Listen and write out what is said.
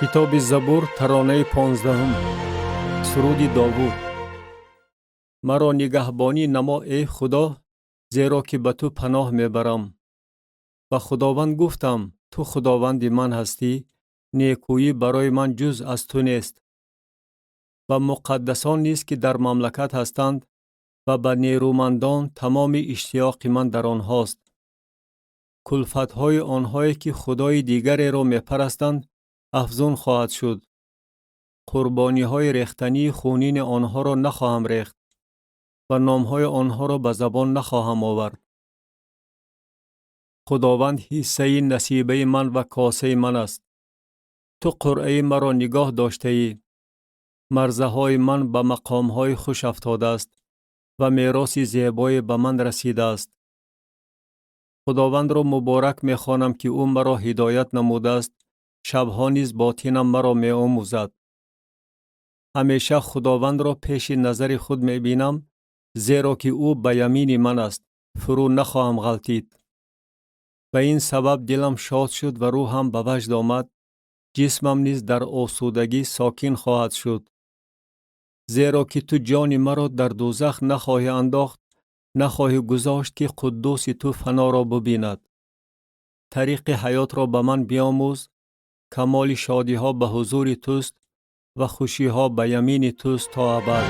Китоби Забур, таронаи 15-ум, суруди Довуд. Маро нигаҳбонӣ намо, эй Худо, зеро ки ба ту паноҳ мебарам. Ба Худованд гуфтам: «Ту Худованди ман ҳастӣ, некӯӣ барои ман ҷуз аз ту нест». Ба муқаддасон низ, ки дар мамлакат ҳастанд, ва ба нерӯмандон, тамоми иштиёқи ман дар онҳост. Кулфатҳои онҳое, ки худои дигареро мепарастанд, афзун хоҳад шуд. Қурбониҳои рехтании хунини онҳоро нахоҳам рехт ва номҳои онҳоро ба забон нахоҳам овард. Худованд ҳиссаи насибаи ман ва косаи ман аст. Ту қуръаи маро нигоҳ доштаӣ. Марзаҳои ман ба мақомҳои хуш афтодааст ва мероси зебое ба ман расидааст. Худовандро муборак мехонам, ки ӯ маро ҳидоят намудааст, шабҳо низ ботинам маро меомӯзад. Ҳамеша Худовандро пеши назари худ мебинам, зеро ки ӯ ба ямини ман аст, фурӯ нахоҳам ғалтид. Ба ин сабаб дилам шод шуд ва рӯҳам ба ваҷд омад, ҷисмам низ дар осудагӣ сокин хоҳад шуд. Зеро ки ту ҷони маро дар дӯзах нахоҳӣ андохт, нахоҳӣ гузошт, ки Қуддуси ту фаноро бубинад. Тариқи ҳаётро ба ман биомӯз, камоли шодиҳо ба ҳузури туст ва хушиҳо ба ямини туст то абад.